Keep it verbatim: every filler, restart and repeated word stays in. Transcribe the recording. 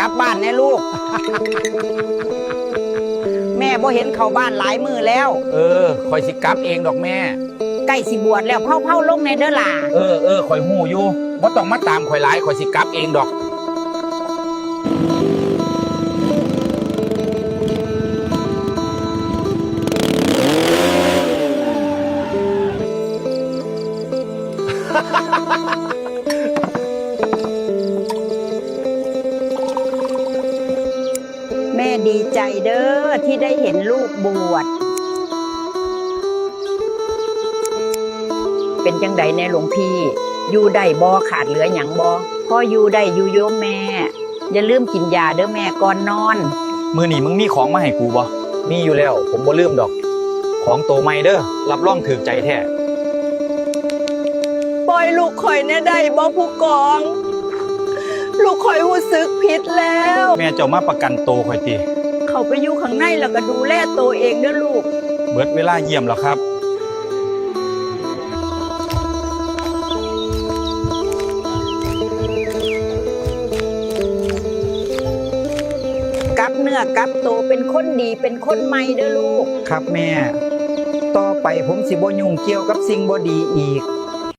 กลับบ้านแน่ลูก แม่บ่เห็นเข้าบ้านหลายมื้อแล้ว เออ ข่อยสิกลับเองดอกแม่ ใกล้สิบวชแล้ว เผาๆลงแน่เด้อหล่า เออ เออ ข่อยฮู้อยู่ บ่ต้องมาตามข่อยหลาย ข่อยสิกลับเองดอก แม่ดีใจเด้อที่ได้เห็นลูกบวช เป็นจั่งใดแน่หลวงพี่ อยู่ได้บ่ ขาดเหลือหยังบ่ พออยู่ได้อยู่โยมแม่ อย่าลืมกินยาเด้อแม่ก่อนนอน มื้อนี้มึงมีของมาให้กูบ่ มีอยู่แล้ว ผมบ่ลืมดอก ของโตใหม่เด้อ รับรองถูกใจแท้ ปล่อยลูกข่อยแน่ได้บ่ผู้กอง ลูกข่อยรู้สึกผิดแล้ว แม่เจ้ามาประกันโตข่อยติ เข้าไปอยู่ข้างในแล้วก็ดูแลโตเองเด้อลูก เบิดเวลาเยี่ยมแล้วครับ กลับเนื้อกลับโตเป็นคนดีเป็นคนใหม่เด้อลูก ครับแม่ ต่อไปผมสิบ่ยุ่งเกี่ยวกับสิ่งบ่ดีอีก